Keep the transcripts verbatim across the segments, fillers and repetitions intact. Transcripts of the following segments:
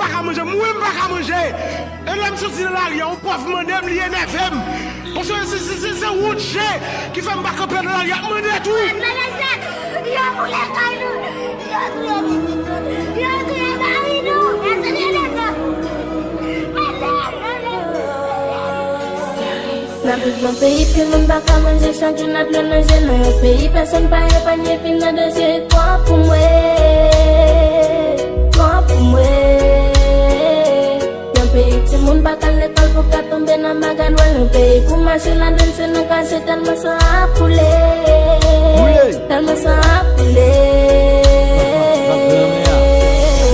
Pa ka manje, mwen menm m pa ka manje. E lè m soti nan lari a, yon pòv mande m, li enève m. Paske se, se, se, se wout je ki fè m pa kanpe nan lari a, ap mande tou. Yo boule kay nou. Yo touye pitit nou. Yo touye mari nou. Pèse de leta. Pèse de leta. N ap viv nan peyi timoun pa ka manje, chak jou n ap dlo nan je. Nan yon peyi pèsonn pa epanye, vi nan danje, twòp pou mwen, twòp pou mwen. Yon peyi timoun pa ka al lekòl pou ka tonbe nan bagay nwè. Yon peyi pou mache ladan l se nan kache, tèlman san ap koule. Koule. Tèlman san ap koule.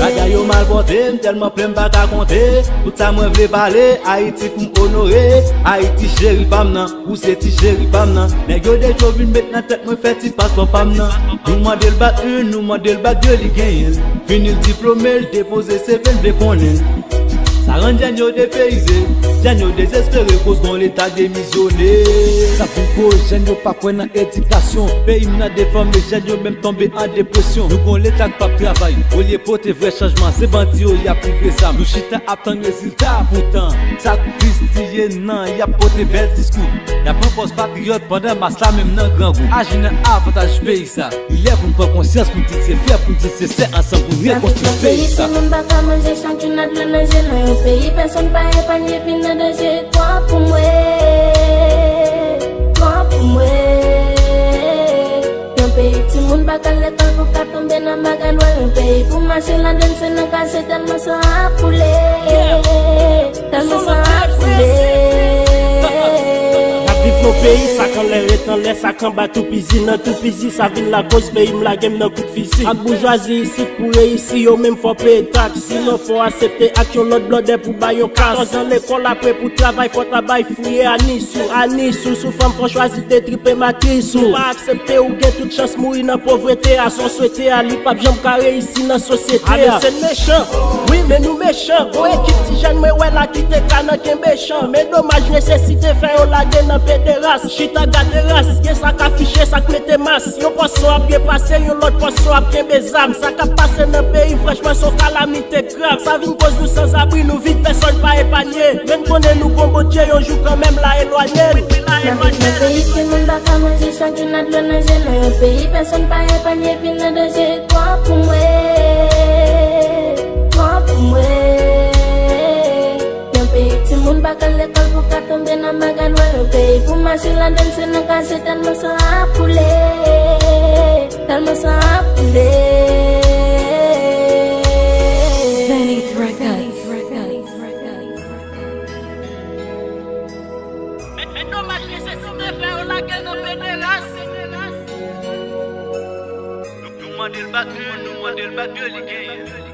Bagay yo mal pòte, m tèlman plen m pa ka konte. Tout sa mwen vle pale, Ayiti pou m onore. Ayiti cheri pa m nan, ou se ti cheri pa m nan. Nèg yo deja vin met nan tèt mwen fè ti paspò pa m nan. Nou mande l bak youn, nou mande l bak de, li genyen l. Fini l diplome, l depoze C V, n vle konnen l. Sa rann jèn yo depeyize, jèn yo dezespere koz gon leta demisyone. Sa vin koz jèn yo pa kwè nan edikasyon. Peyi m nan defòme, jèn yo menm tonbe an depresyon. Nou gon leta k p ap travay, olye pote vrè chanjman, se bandi yo y ap livre zam. Nou chita ap tann rezilta, poutan sa k plis tiye nan, y ap pote bèl diskou. Y ap pran pòz patriyòt pandan mas la menm nan grangou. Aji nan avantaj peyi sa. Li lè pou n pran konsyans, pou n di l se frè, pou n di l se sè, ansanm pou n rekonstwi peyi sa. Nan peyi timoun pa ka manje, chak jou n ap dlo nan je. Nan yon peyi pèsonn pa epanye, vi nan danje, twòp pou mwen, twòp pou mwen. Yon peyi timoun pa ka al lekòl pou ka tonbe nan bagay nwè. Yon peyi pou mache ladan l se nan kache, tèlman san ap koule. Tèlman san ap koule. N ap viv nan peyi, sa k anlè ret anlè, sa k anba toupizi nan toupizi, sa vin lakoz peyi m lage m nan kout fizi. Ak boujwazi isit pou reyisi, yo menm fò peye taks, sinon fò aksepte ak yon lòt blòdè pou bay yon kas. Katòz an lekòl apre pou travay, fò ta bay fouye anis ou, anis ou, sou fanm fò chwazi detripe matris ou. Nou pa aksepte ou gen tout chans mouri nan povrete a, sa w swete a, li p ap janm ka reyisi nan sosyete a. A mesye n mechan, wi, men nou mechan. Gon ekip ti jèn mwen wè la ki te ka nan kenbe chan. Men domaj nesesite fè yo lage nan pederas. Chita gade ras, gen sa k afiche, sa k mete mas. Yon pòsyon ap byen pase, yon lòt pòsyon ap kenbe zam. Sa k ap pase nan peyi, franchman, se yon kalamite grav. Sa vin koz nou sanzabri, nou vid, pèsonn pa epanye. Men n konnen nou gon Bondye, yon jou kanmenm l a elwanye n. N ap viv nan peyi timoun pa ka manje, chak jou n ap dlo nan je. Nan yon peyi pèsonn pa epanye, vi nan danje, twòp pou mwen, twòp pou mwen. Yon peyi timoun pa ka al lekòl pou ka tonbe nan bagay nwè. Yon peyi pou mache ladan l se nan kache, tèlman san ap koule. Tèlman san ap koule. Zenith Records. Men, men domaj nesesite fè yo lage nan pederas. Nou, nou mande l bak youn, nou mande l bak de, li genyen.